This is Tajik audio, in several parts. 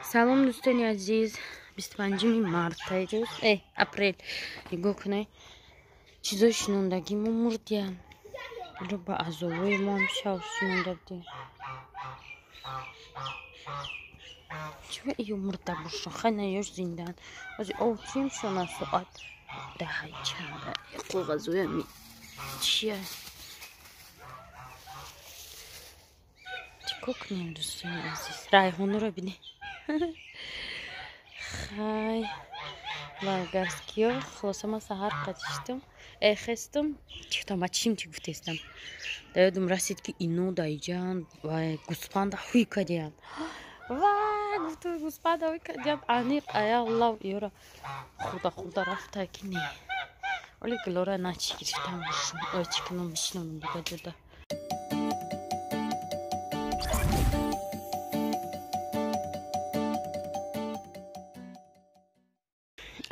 Салом дӯстони азиз, 25 март айрӯз, апрел. Нигоҳ кунед, чизои шинондагӣ мо мурдиян. Иро ба азобҳои мо ҳам шав шинонда будем. Чиба ию мурда бошон? Хай наёш зиндаан. Ози ов чим шона соат даҳай чанда. Коғазоями чия? Чикор кунем дӯстони азиз? Райҳонуро бинед. Хай болгарскиё хулоса ман саҳар қадиштам, хестам, чиктам ба чим чи гуфтестам. Да ёдум расид ки ино даиҷаанд ва гӯспанда ҳуй кардиянд. Ва гуфту гӯспанда ҳуй кардиянд. Аниқ ая лав иёра хурда хурда рафта ки не. Оли гилора начи гирифтам бошум. Ой чӣ кунам бишинам дига ҷуда.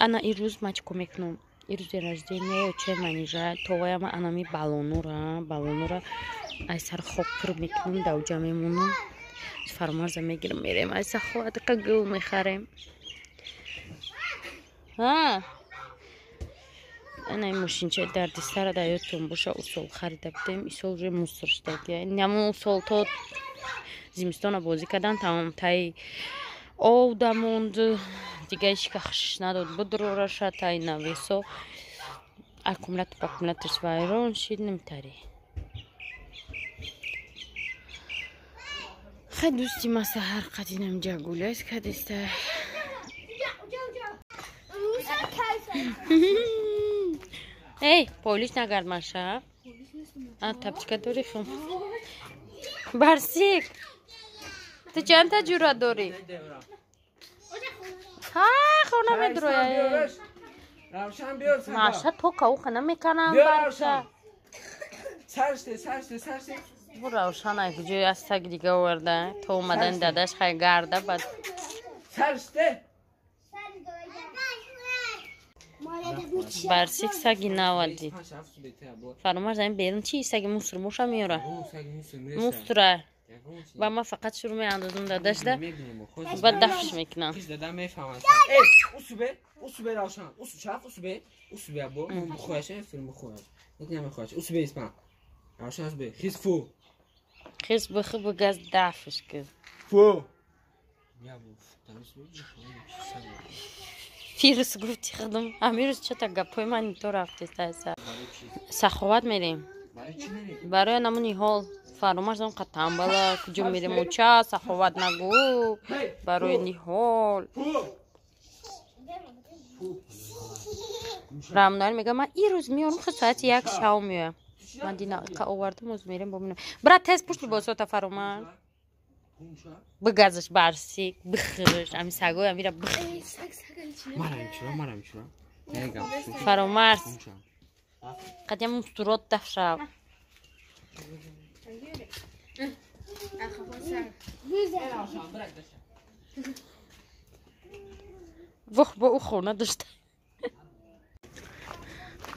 Ана ирӯз ман чӣ кор мекунам? Ирӯз день рождения очаи Манижа, товаяма анами баллонура ай сар хок пур мекунам, давҷа мемонам. Фармарза мегирам, мерем ай саховат қа гул мехарем. Ҳа? Ана ин мошинчаи дардисара дар ёдтон боша, усол харида будем. Исол уже мусор шудагия. Ҳамон усол то зимистона бозӣ кардан, тамом таи ов дамонд, дига ҳеч хушш надод, будурораша таи навесо аккумулятор аккумуляторш вайрон шид, намитарӣ. Хай дӯсти ма саҳар қадинам ҷагулайс кадиста. Эй, полиш нагард маша. А тапчика дорӣ хум. Барсик, ту чандта ҷура дорӣ? Ҳа, хона медуроя. Маша тока уха намеканам барса. Сарште. Бу Равшан ай куҷои аз саг дига оварда. То омадани дадаш хай гарда бад. Сарште. Барсик саги нава дид. Фаромарз ами берун чи саги мусор боша меёра? Мусора. Ба ман фақат шурӯъ меандозам дадашда, баъд дафш мекунам. Дада мефаҳмад. Усубе, усубе Равшан, усу чаф усубе, усубе або, бихояш, филм бихояш. Ник намехояш. Усубе испан. Равшан усубе, хис фу. Хис бихи бигаз дафш кун. Фу. Фирус гуфти худам. Амирус чата гапҳои ман то рафтеста. Саховат мерем. Барои намуни ниҳол фаромарз он қад тамбала куҷо мерем оча саховат нагӯ барои ниҳол. Рамнар мега ман ирӯз меорам хи соати як шав меоям. Ман дина қа овардам оз мерем бо минам. Брат тез пушт либосота фаромарз. Бигазаш барсик, бихӯрш, ами сагои амира бихӯр. Марам чура. Фаромарз. Қадям мустурот дафшав. Вох бо ӯ хона дошта.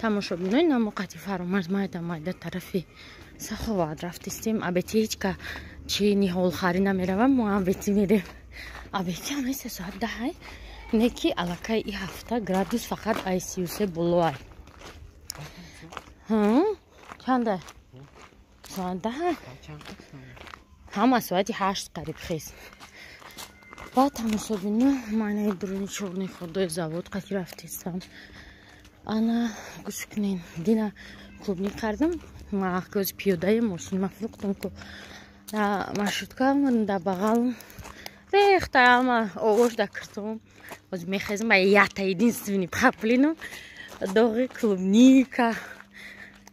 Тамошобинои намоқати фаромарз майда майда тарафи саховат рафтистем. Абети ҳеҷ ка чи ниҳолхарӣ намеравам, мо абети мерем. Абети ҳам се соат даҳай, не ки аллакай и ҳафта градус фақат ай 33 болоай. Чанда? Соат даҳай? Ҳама соати 8 қариб хез. Баъд тамошобино манаи дуруни чорни хурдои завод қати рафтистам. Ана гӯш кунен, дина клубник кардам, ма көз пиёдаи мошин ма фурӯхтам ку маршрутка да бағалм рехта ама овош да киртом. Оз мехезм ба ята единственный паплином доғи клубника.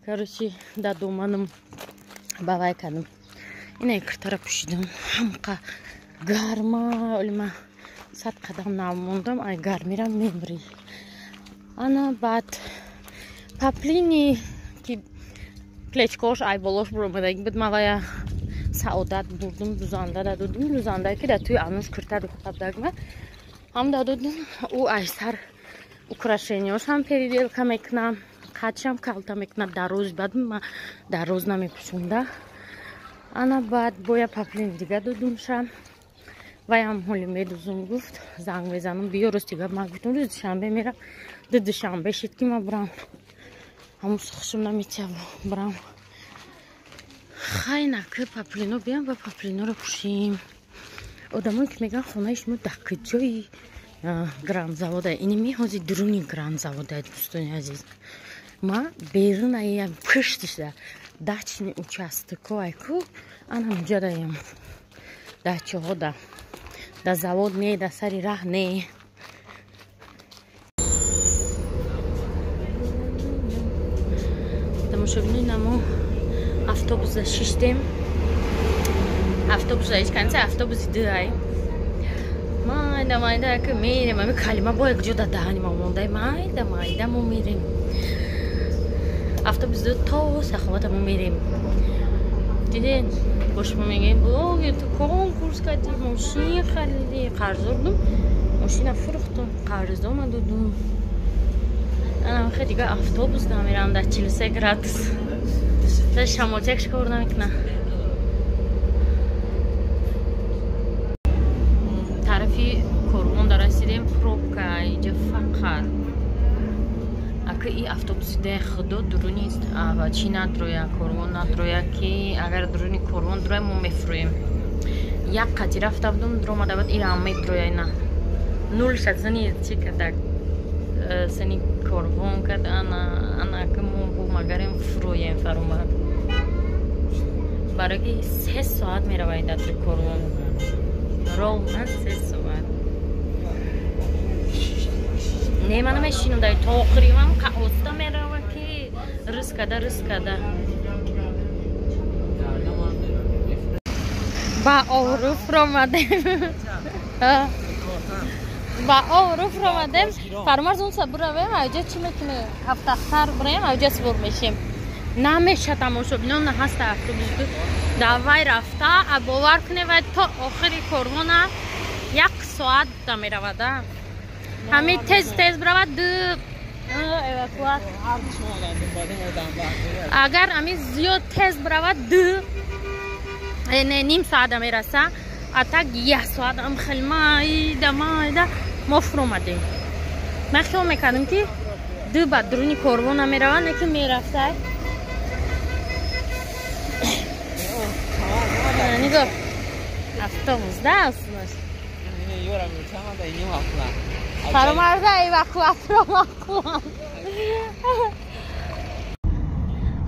Короче, да доманом бавай кардам. Ина киртара пӯшидам. Ҳамқа гарма, оли ма 100 қадам намондам, ай гармирам мемрӣ. Ана баъд паплини ки плечкош ай болош буромадаги буд, ма вая саодат бурдум, дузанда дадодум, дузанда ки дар тӯи ануш кирта духта будагма ҳам дадодум. Ӯ ай сар украшенияш ҳам переделка мекунам, қадшам калта мекунад дароз, баъд ма дароз намепӯшонда. Ана баъд боя паплин дига додумша. Ваям ҳоли медузум гуфт, занг мезанам, биё рости гап ман гуфтам рӯзи душанбе мерам. Ду душанбе шид ки ман бурам. Ҳамун хушум наметиям бурам. Хай наки паплино биям ба паплиноро пӯшим. Одамое ки мегӯянд хонаи шумо дар куҷои грандзавода, иними ҳози дуруни грандзавода, дӯстони азиз. Ма берунаям пуштишда дачный участок айку анамҷадаям дачаҳода. Да завод не, да сари раҳ не. Тамошобинои намо автобуса шиштем. Автобуса ҳеҷ каниса автобуси дуай. Майда майда ки мерем, ами калима бо як ҷо да даҳани ма мондай. Майда майда мо мерем. Автобус ду то Саховата мо мерем. Диден? Бо шумо мегӯем блогер ту конкурс кардӣ, мошин харидӣ, қарздор будум, мошина фурӯхтум, қарздор надодум. Анам хе дига автобус намерам дар 43 градус. Да шамолчак шикор намекунам. Тарафи Корвон дарасидем, пробка инҷа фақат. Ака и автобуси де худо дуруни ва чӣ надроя, корвон надроя, ки агар дуруни корвон дуроя мо мефурӯем. Як қати рафта будум, дуромада буд, ира медроя ина. Нул шад сани чӣ кардак, сани корвон кард, ана ана ки мо бо магарем фурӯем фаромад. Барои ки 3 соат мерава ин датри корвон. Ровно 3 соат. Не, ман намешинам дар то охири ман оста мерава ки рӯз када рӯз када. Ба оруф ромадем. Ба оруф ромадем. Фармарз он сабур равем, аҷа чӣ мекунем? Ҳафтахтар бираем, аҷа сувор мешем. Намеша тамошобинон ҳаста автобус ду. Давай рафта, бовар кунед вай то охири корвона 1 соат да меравада. Ҳамин тез тез биравад ду эвакуат. Агар ҳамин зиёд тез биравад ду не ним соата мераса, а так 1 соат ам хел майда майда мо фуромадем. Ман хиёл мекардам ки ду ба дуруни корвон намеравад, не ки мерафтай. Нигоҳ, автобус да аслаш. Фаромарза эвакуатро мақулам.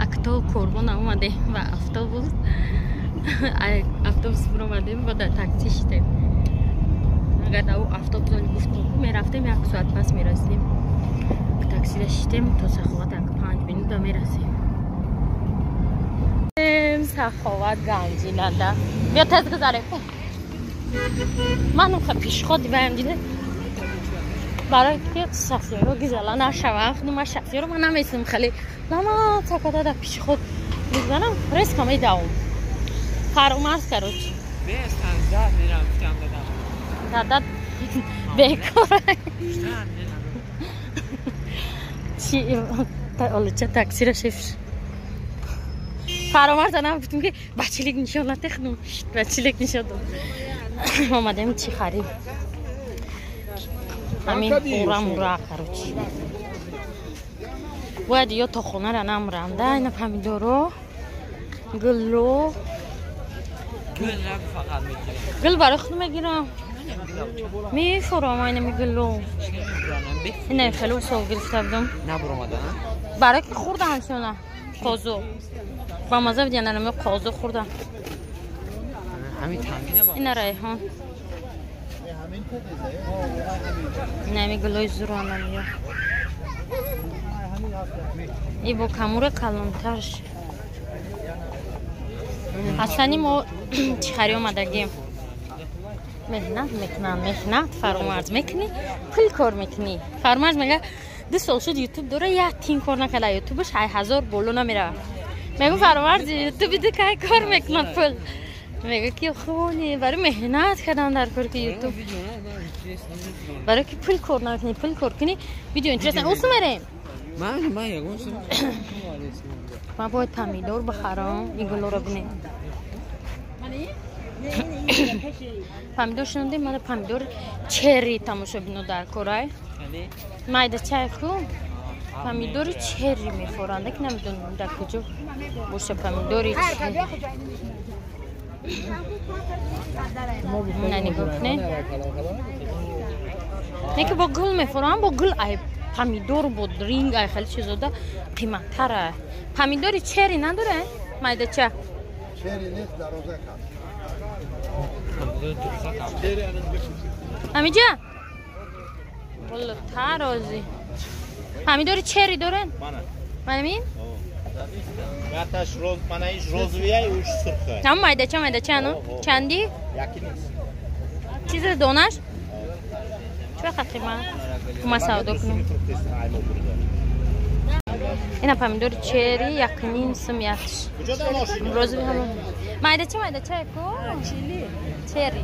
Акто корвон омадем ва автобус автобус буромадем ва дар такси шидем. Агар дар автобус гуфтум мерафтем 1 соат пас мерасидем. Таксида шидем то Саховат 5 минута мерасем. Саховат ганҷинада. Биё тез гузарем. Манам ха пешход ваям дида. Барои ки шофёро гизала нашавам, худи ман шофёро ман намесим хеле. Лама цакада дар пешход мегузарам, резко медавам. Фаромарз короче. Дада бекор. Чи олуча таксиро шеф. Фаромарз анам гуфтум ки бачилик нишон натехнум. Бачилик нишон дод. Омадем чи харид. Ҳамин ура мура короче. Бояд ё то хонара намрам да, ина помидоро, гулро. Гул барои худ мегирам. Мефурам инами гулро. Ина хеле сол гирифта будам. Набуромада? Барои ки хӯрдан шона қозу. Ба маза буд, яна нами қозу хӯрдам. Ина райҳон. Инами гулои зуронам ё. И бо камура калонтарш. Аслани мо чӣ хари омадагем. Меҳнат мекунам, меҳнат фаромарз мекунӣ, пул кор мекунӣ. Фаромарз мега 2 сол шуд ютуб дора, як тин кор накарда, ютубаш 8000 боло намерава. Мегӯм фаромарз ютуби ду кай кор мекунад пул. Мега ки хони барои меҳнат кардан дар кор ки ютуб. Барои ки пул кор накунӣ, пул кор кунӣ, видео интересно. Усу мерем. Ман бояд помидор бихарам, ин гулоро бинем. Помидор шинонде, мана помидор черри тамошобино дар корай. Майда чай ку? Помидори черри мефоранда, ки намедонам дар куҷо боша помидори черри. На нигоҳ кунед. Не ки бо гул мефорам, бо гул ай помидор бо дринг ай хеле чизода қиматтара. Помидори черри надоре? Майдача. Черри нест, дарозак аст. Амиҷа? Валло тарози. Помидори черри дорен? Манамин? Яташ роз, манаиш розовия и уш сурха. Там майдача, майдача, ну? Чанди? Яки нест. Чизе донаш? Чӣ қима? Кума савдо кунем. Ина помидори черри якним сум якш. Розовый ҳама. Майдача, майдача ку? Черри.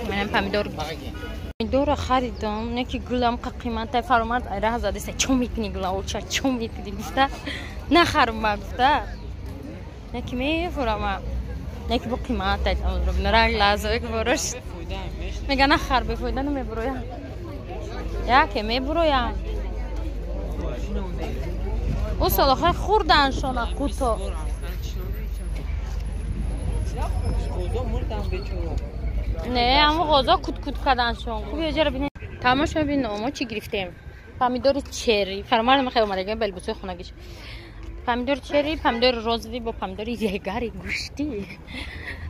Манам помидор. Помидора харидам, не ки гулам қа қимата фаромард айра задеса чо мекунӣ гула оча чо мекунӣ гуфта нахарм ма гуфта. Не ки мефурама. Не ки бо қимата ранг лазоек борош. Мега нахар бефоида намебуроям. Яке мебуроям. Ӯ солохай хурдан шона қуто. Не, ама ғозо кут-кут кардан шон. Хуб ёҷара бинед. Тамошо бин, мо чӣ гирифтем? Помидори черри. Фармар мехоҳ омадагӣ белбусои хонагиш. Помидори черри, помидори розовый бо помидори егари гӯштӣ.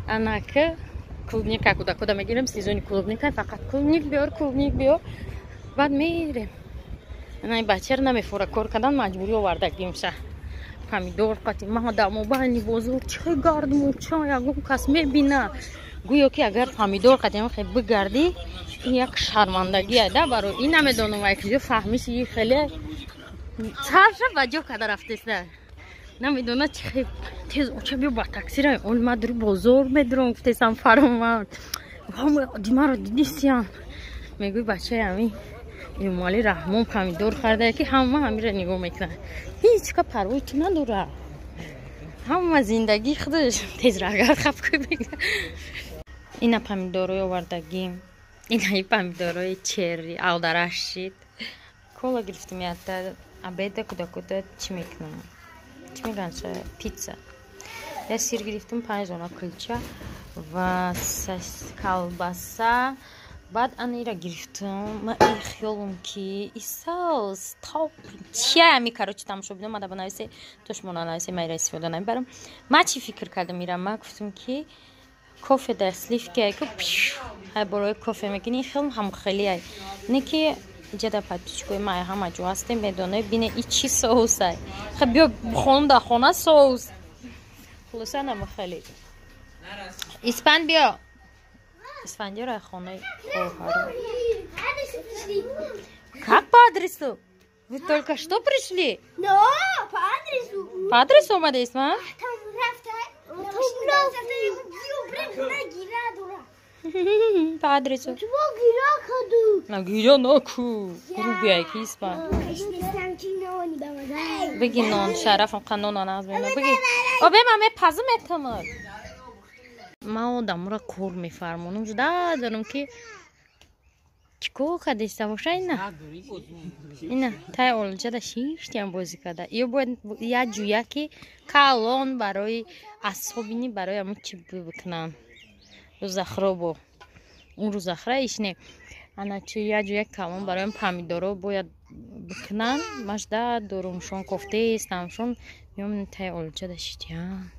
Анака клубника куда куда мегирем, сезони клубника, фақат клубник биёр, клубник биёр. Баъд мерем. Ана ин бачаро намефора кор кардан маҷбурӣ овардагимша. Помидор қати ма дар мобайни бозор чӣ гардму ча ягон кас мебина. Гӯё ки агар помидор қати хе бигардӣ, ин як шармандагие да барои ин намедонам ай куҷо фаҳмиши и хеле сарша ба ҷо када рафтеста. Намедона чӣ хе тез оча биё ба такси равем. Ол ма дури бозор медурам гуфтесам фаромад. Димаро дидисиям. Мегӯй бачаи ҳамин Эмомалӣ Раҳмон помидор харидае ки ҳама ҳамира нигоҳ мекунад. Ҳеҷ ка парвои ту надорад. Ҳама зиндагии худаш тез рагард хаф кӯй мега. Ина помидорои овардагим. Ина и помидорои черри алдараш шид. Кола гирифтем ята обеда куда-куда чӣ мекунам? Чӣ мегӯянд ша? Пицца. Я сир гирифтем 5 дона кулча ва колбаса. Баъд ана ира гирифтам. Ма и хиёлам ки и соус топ чия ами короче тамошо бинам мада банависе то шумо нанависе ма ира истифода намебарам. Ма чӣ фикр кардам ира? Ма гуфтам ки кофе дар сливки ай ку ҳай болои кофе мекунӣ хелм ҳамхелӣ ай. Не ки ҷада подписчикои ма ҳама ҷо ҳастем медонед бине и чӣ соус ай. Хе биё хонум дар хона соус. Хулоса намхелӣ. Испан биё. Исфандиёр хонаи хоҳару. Как по адресу? Вы только что пришли? Да, по адресу. По адресу омадест, ма? Там рафта. По адресу. На гиря наку. Грубия ки Испан. Беги нон, шарафам қанона наз мена. Беги. Обе ма мепазм этамад. Ма одамро кор мефармонам. Жуда дорам ки чӣ кор кардеста боша ина? Ина тай олҷада шиштиам бозӣ карда. Ё бояд як ҷӯя ки калон барои асобини барои ҳамун чӣ бикунанд. Рӯзахро бо он рӯзахра ишне. Ана чӣ як ҷӯя калон барои помидоро бояд бикунанд. Ма жуда дорумшон кофтеестамшон меом тай олҷада шиштиам.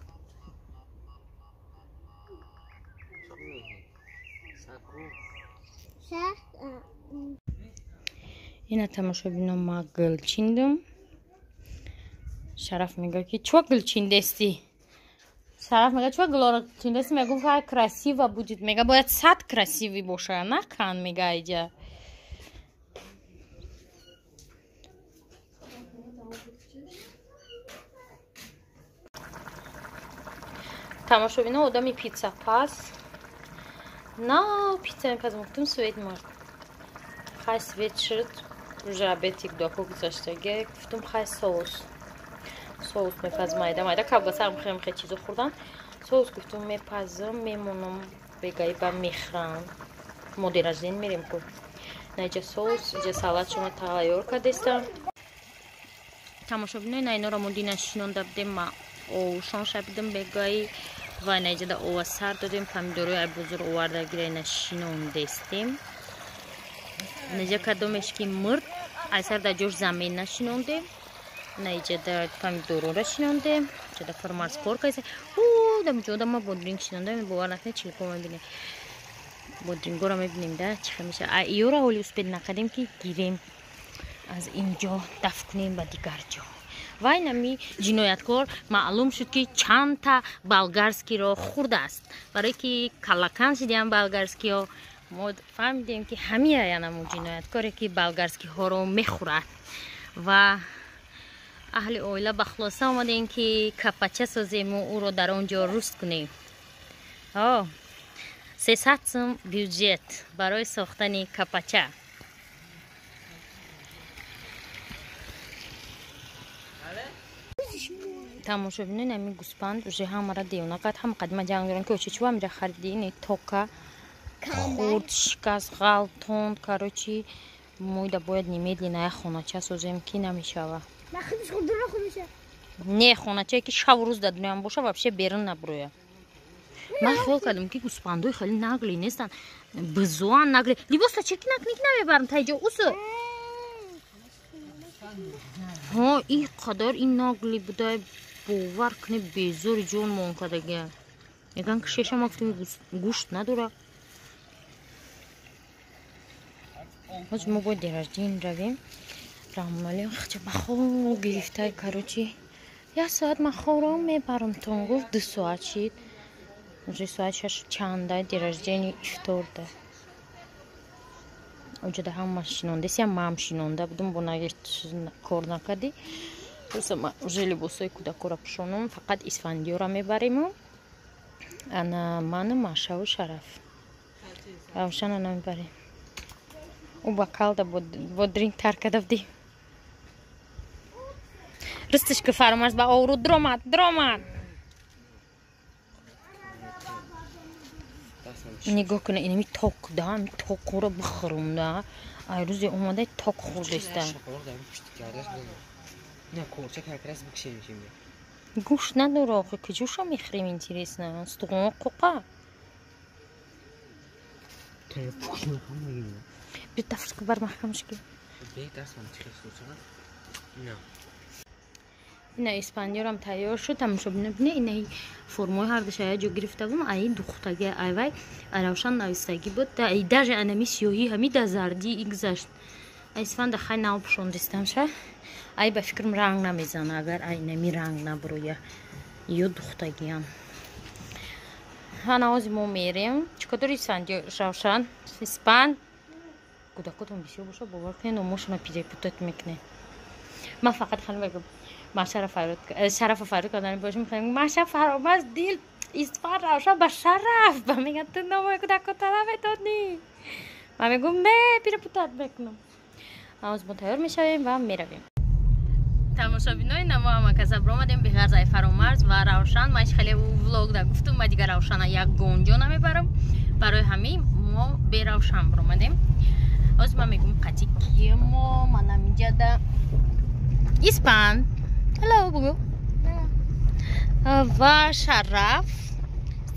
Ина тамошобино ма гул чиндум. Шараф мега ки чё гул чиндести? Шараф мега чё гулоро чиндести? Мегу хай красиво будет. Мега бояд сад красивый боша, накан мега иҷа. Тамошобино одами пицца пас. На пицца мепазм, гуфтум свет мурд. Хай свет шуд, уже обедик дуако гузаштаги, гуфтум хай соус. Соус мепазм, майда майда колбаса ҳам хеле хеле чизо хӯрдан. Соус гуфтум мепазм, мемонам бегаи ба мехӯрам. Мо день рождения мерем ку. Наиҷа соус, иҷа салат шума тайёр кардестам. Тамошобинои, на иноро мо дина шинонда будем, ма овшон шабидам бегаи ва наиҷада ова сар додем, помидорои ай бозор оварда гира ина шинондестем. Наиҷа кадомеш ки мурд, ай сар дар ҷош замин нашинондем. Наиҷада помидорора шинондем, иҷада фармарс кор кардем. У дамҷода ма бодринг шинондем, бовар накунед, чилко мебинем. Бодрингора мебинем да чӣ хел мешавад. А иёра ҳоли успед накардем ки гирем аз инҷо дафт кунем ба дигар ҷо. Ва инами ҷинояткор маълум шуд ки чандта болгарскиро хӯрдааст. Барое ки калакан шидиам болгарскиҳо, мо фаҳмидем ки ҳамияянаму ҷинояткоре ки болгарскиҳоро мехӯрад. Ва аҳли оила ба хулоса омадем ки капача созему ӯро дар он ҷо руст кунем. 300 сум бюҷет барои сохтани капача. Тамошобинои, ами гӯспанд уже ҳамара девона кард, ҳама қадима ҷанг доранд ки очи чува мира хариди, ини тока хурд шикаст, ғалтонд. Короче, моида бояд немедленно як хонача созем ки намешава. Не, хоначае ки шаву рӯз дар дунёам боша, вообще берун набуроя. Ман хиёл кардам ки гӯспандои хеле наглӣ нестанд, бизоан наглӣ. Либоса чеки накунӣ ки намебарам та иҷо усу. Ҳо, ин қадар ин наглӣ будай, бовар кунӣ, безори ҷон мон кардагия. Мегӯянд ки шеша, ма гуфтем гӯшт надора. Ҳозир мо бояд день рождения равем. Раҳмоналӣ хача ба хоб гирифтай, короче. Як соат ман хором мебарам тон гуфт, 2 соат шид. Уже соат шаш чанда, день рождения ифторда. Оҷода ҳама шинондесия, ман шинонда будум, бо кор накардӣ. Просто ма уже либосҳои кӯдакоро пӯшонум, фақат Исфандиёра мебариму. Ана ману Машаву Шараф. Равшана намебарем. Ӯ бакалда бодринг тар карда будӣ. Русташ ки фаромарз ба обрӯ дромад, дромад. Нигоҳ кунед, инами ток да, ами токро бихӯрум да. Ай рӯзе омада ток хӯрдеста. Гӯшт надора охи, куҷоша мехӯрем, интересно? Стуғон қоқа. Бир дафтка бар маҳкамаш ки. Ина Испандиёрам тайёр шуд. Тамошобино, бине, инаи формаи ҳардуша як ҷо гирифта будам, аи духтаги, ай вай Равшан навистагӣ буд. Даже анами сиёҳӣ ҳами да зардӣ гузашт. Исфанда хай нав пӯшондистамша. Ай ба фикрам ранг намезана, агар ай нами ранг набуроя. Ё духтагиам. Ҳана ҳозир мо мерем. Чӣ кор дори Исфандиё, Равшан? Испанд? Кӯдакотон бисёр боша, бовар кунед, номошона перепутать мекунед. Ман фақат хеле мегӯям, ман Шарафа фарёд кардани бошам, мехоҳам Маша фаромаз дил Исфанд Равшан ба Шараф, ба мегӯянд ту номои кӯдакота наметонӣ. Ман мегӯям не, перепутать мекунам. Ҳозир мо тайёр мешавем ва меравем. Тамошобинои, намо ҳамакаса биромадем беғарз ай Фаромарз ва Равшан. Ман хеле влог да гуфтум, ма дигар Равшана як гонҷо намебарам. Барои ҳамин мо бе Равшан биромадем. Ҳозир ман мегӯям қати киемо, манам инҷада Испан. Hello, бугу. Ва Шараф,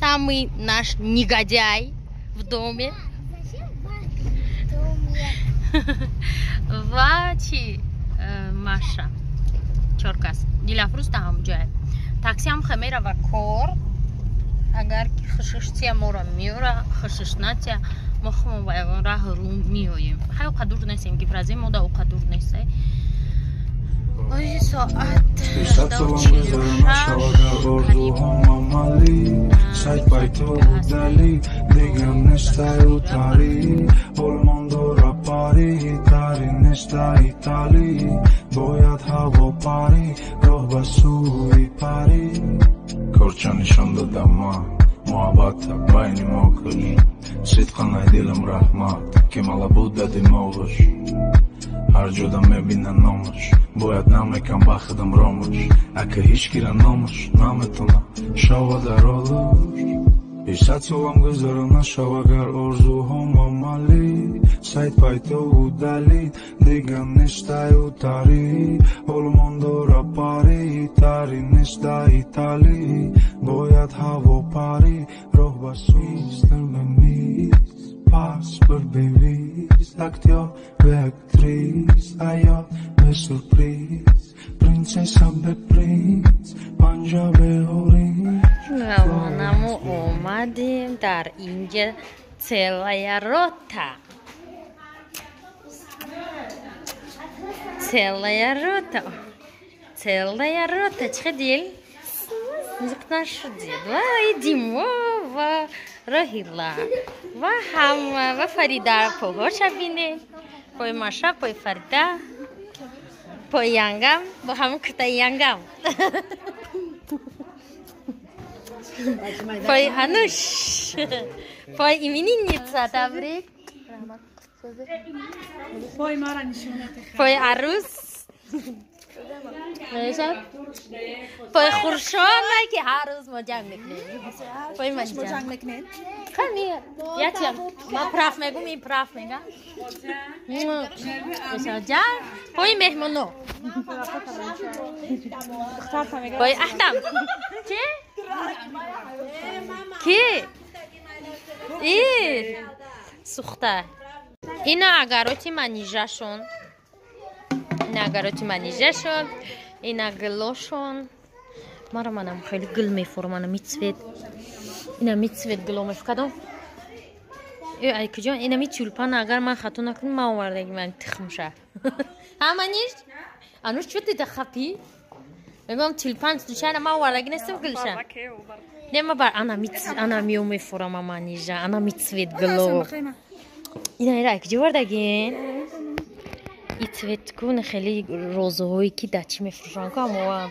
самый наш негодяй в доме. Ва чи Маша. Чоркас. Дилафрӯз та ҳамҷоя. Такси ҳам хамерава кор. Агар ки хушуш тия моро меёра, хушуш натия, мо хумон ба ягон раҳ рӯ меоем. Хай оқа дур нестем, ки фразем мо да оқа дур нестай. Ози соат Бояд ҳаво парӣ, роҳ ба сӯи парӣ. Корча нишон додам ман, муҳаббата байни мо кушт. Сидқанай дилам раҳмат, ки мала буда димоғаш. Ҳар ҷода мебина номаш, бояд намекам ба худам ромаш. Ака ҳеҷ кира номаш наметона шава дар олуш. Бисад солам гузара нашав, агар орзуҳом амалӣ. Сайд пайтову далид, дигар нестаю тарӣ. Олмон дора парӣ, тари неста Италӣ. Бояд ҳаво парӣ, роҳ ба сӯи мемиз. Паспорт бевиз, актёр бе актрис, аёт бе сюрприз, принцесса бе принц, панҷа бе оринҷ. Равонамо омадем дар инҷа целая рота. Целая рота. Целая рота. Чӣ дил? Зиқ нашудед. Ва Димо ва Роҳила ва ҳама ва Фарида пойҳоша бинед. Пой Маша, пой Фарида, пой Янгам, бо ҳамон куртаи Янгам. Пой Ануш, пой именинница, табрик. Пой арӯс. Пой хуршона ки ҳар рӯз мо ҷанг мекунем. Пой ман ҷанг мекунем. Ятям. Ма прав мегум, ин прав мега. Ҷанг. Пой меҳмоно. Пой Аҳтам. Чи? Ки? И сухта. Ина агароти манижашон. Ина агароти манижашон. Ина гилошон. Мара манам хеле гил мефурам, ана мицвет. Ина мицвет гило мефкадам. Э ай куҷо? Ина ми тюльпан агар ман хато накунам, ман овардаги ман тухмша. Ҳа маниш? Ануш чӯ дида хапи? Мегӯям тюльпан случайно ман овардаги нестам гилша. Не ма бар ана миц ана миё мефурам манижа, ана мицвет гило. Ина ира ай куҷо овардагин? И цвет кун хеле розаҳое ки дар чӣ мефурӯшанд ку амова.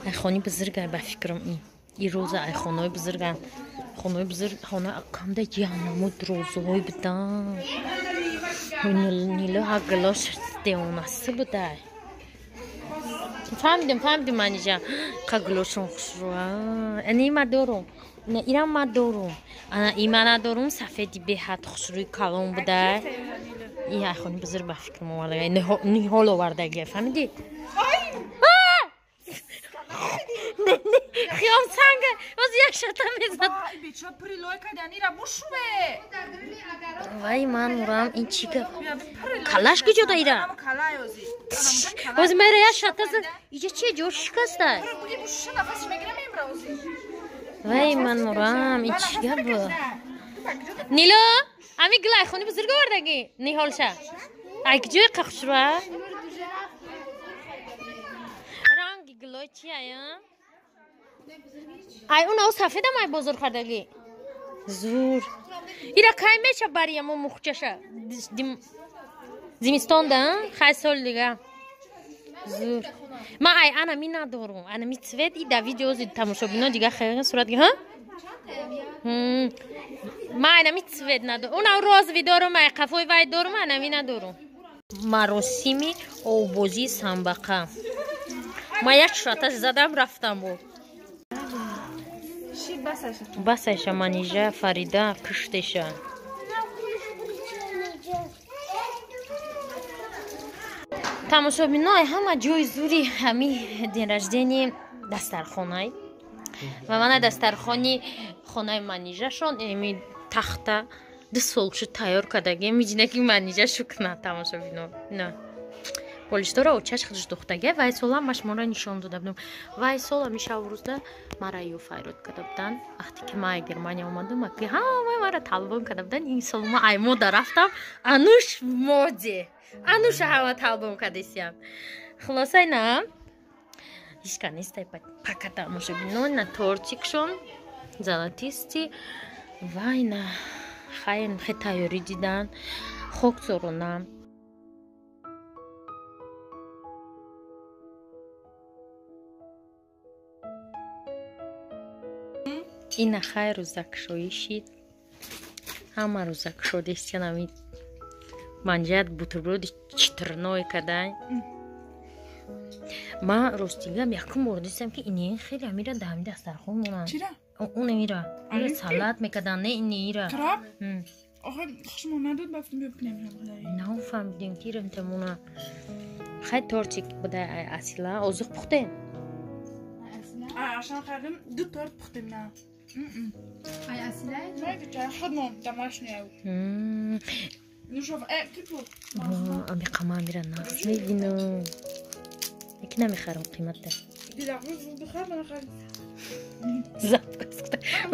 Ай хони бузургай ба фикрам ин. И роза ай хонаҳои бузурган. Хонаҳои бузург хона камда янамуд розаҳои будан. Нило ҳаглош девонасы будай. Фаҳмидем, фаҳмидем манижа. Қа гулошон хушрӯ. Ани ма дорум. На ирам ма дорум. Ана има надорум, сафеди беҳад хушрӯи калон будай. И ай хони бузург ба фикрам овардаги. Ниҳол овардаги, фаҳмидӣ? Хиём санга, оз як шата мезад. Вай ман мурам ин чӣ гап? Калаш куҷо да ира? Оз мера як шата зад. Иҷа чи ҷо шикаста? Вай ман мурам ин чӣ гап? Нило, ами гилай хони бузург овардаги ниҳолша. Ай куҷои қахшура? Ранги гилой чи ая? Ай он ав сафедам ай бозор хардагӣ. Зур. Ира кай меша бари амо мухчаша? Зимистон да, хай сол дига. Зур. Ма ай ана ми надорум. Ана ми цвет и да видео зи тамошобино дига хеле сурат га, ҳа? Ма ана ми цвет надорум. Он ав розовый дорум, ай қафои вай дорум, ана ми надорум. Маросими овбозии самбақа. Ма як шаташ задам рафтам бо. Басаша манижа Фарида куштеша. Тамошобино ҳама ҷои зури ҳами день рождения дастархонай. Ва мана дастархони хонаи манижашон эми тахта 2 сол шуд тайёр кардаги миҷинаки манижа шукна тамошобино. На. Болиштора очаш худш духтага вай сола ма шуморо нишон дода будам. Вай сола мишаврӯзда мара ё файрод карда будан. Вақте ки ма Германия омадам, ки ҳамаи мара талбон карда будан. Ин сол ма ай мода рафтам, ануш моде. Ануша ҳама талбон кардесиям. Хулоса на ҳичка нестай пака тамошобино, на тортикшон золотисти вай на хайн хе тайёрӣ дидан, хоксорона. Ина хай рӯзакшоӣ шид. Ҳама рӯзакшо дестян ами манҷият бутерброди читрной кадай. Ман ростигам якум бор дистам ки ини хеле амира дар ҳами дастархон монанд. Чира? Он амира. Ира салат мекардан, не ини ира. Краб? Охе хушмо надод бафтим бипнем. Нафаҳмидем ки ирам тамона. Хай тортик буда асила озиқ пухтем. Ашан хардим ду торт пухтем на. Ай асила? Не, худмон домашний. Ну шо, ки пухт? Ами қама амира нағз мебинам. Яки намехарам қиматда.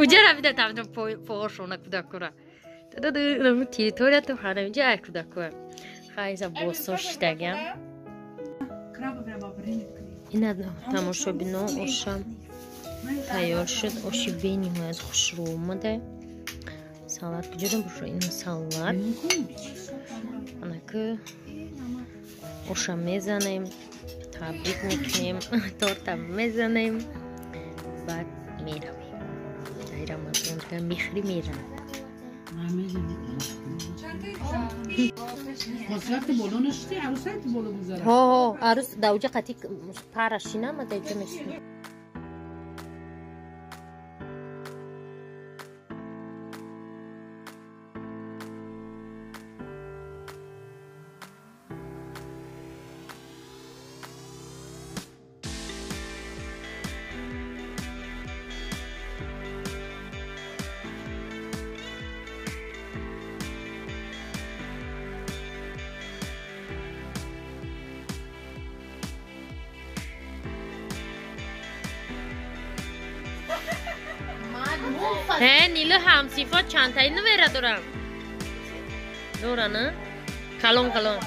Уҷа равида тамҷо поошона кӯдакура. Территория ту ҳанамиҷа ай кӯдакура. Хайза босо шидагам. Ина тамошобино ошам тайёр шуд. Оши бениҳоят хушрӯ омада. Салат куҷода боша? Ина салат. Анаки оша мезанем. Табрик мекунем, торта мезанем, баъд меравем. Дар Рамазон мехри мерам. Ҳо, арӯс дар уҷа қати пара шинам, дар ҷо мешинам. Нилу ҳамсифо чандтаи нувера дорам? Дора, на? Калон калон.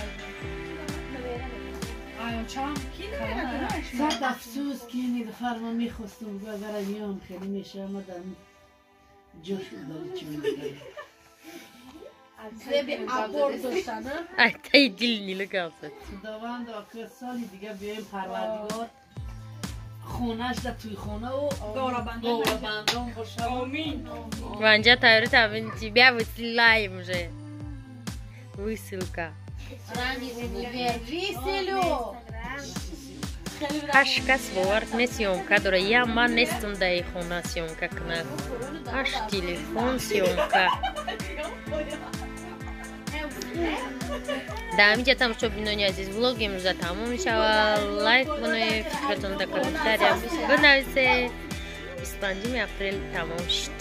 Сад афсӯс ки Нилуфар ма мехостум, агар меом хеле мешавам, ма дар ҷош удали чӣ мекардам. Ай таи дил Нилу гап зад. Худованд охир соли дига биёем Парвардигор хонаш да туй хона у горабандон боша. Амин. Ванҷа тайёри табин тебя высылаем уже. Высылка. Ҳашт кас бовар кунед съёмка дора. Я ман нестум даи хона съёмка кунад. Ҳашт телефон съёмка. Дар ҳамин ҷа тамошобинони азиз влоги имрӯза тамом мешавад. Лайк кунед, фикратон дар комментария бинависед. 25 апрел тамом шуд.